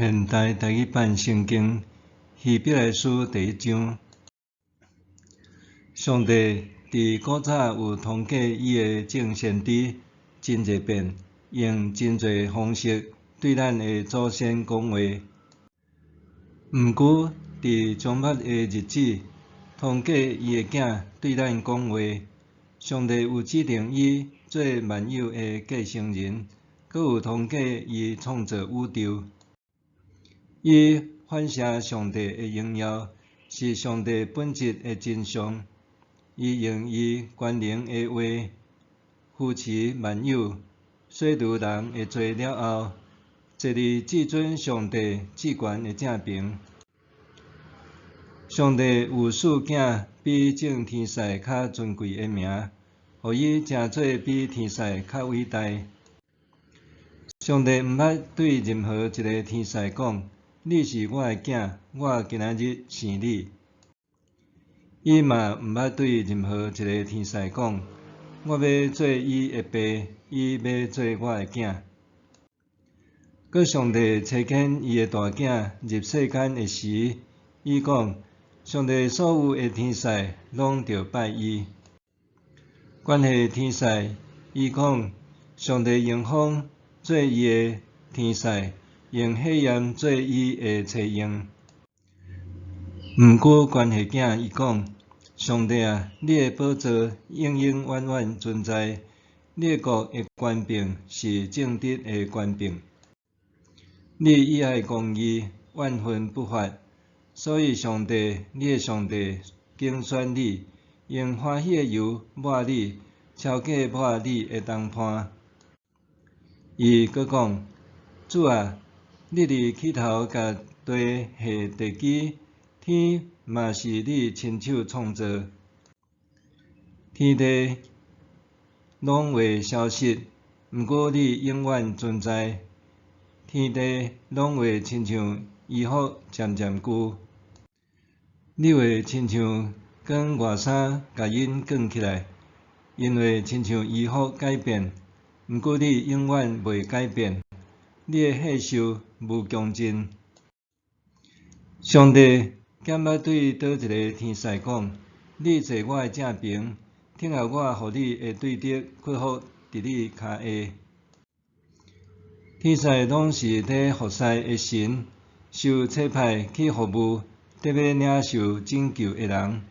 現代台語版聖經希伯來書第一章，上帝佇古早有通過伊的眾先知，真濟遍，用真濟方式對咱的祖先講話。毋過佇終末的日子，通過伊的囝對咱講話。上帝有指定伊做萬有的繼承人，閣有通過伊創造宇宙。伊反射上帝的榮耀，是上帝本質的真相。伊用伊權能的話扶持萬有，洗除人的罪了後，坐佇至尊上帝至懸的正爿。上帝有賜囝比眾天使較尊貴的名，予伊成做比天使較偉大。上帝毋捌對任何一个天使講：你是我的囝，我今仔日生你。伊嘛毋捌對任何一个天使講：我欲做伊的爸，伊欲做我的囝。閣上帝差遣伊的大囝入世間的時，伊講：上帝所有的天使攏著拜伊。關係天使，伊講：上帝用風做伊的天使，用火焰做伊的差役。毋過關係囝，伊講：上帝啊，你的寶座永永遠遠存在，你的國的權柄是正直的權柄。你喜愛公義，怨恨不法，所以上帝，你的上帝揀選你，用歡喜的油抹你，超過抹你的同伴。伊閣講：主啊，你佇起頭共地下地基，天嘛是你親手創造，天地攏會消失，毋過你永遠存在。天地攏會親像衣服漸漸舊，你會親像捲外衫共𪜶捲起來，𪜶會親像衣服改變，毋過你永遠袂改變，你的歲數無窮盡。上帝敢捌對佗一个天使講：你坐我的正爿，等候我予你的對敵屈服佇你跤下。天使攏是咧服侍的神，受差派去服務，得欲領受拯救的人。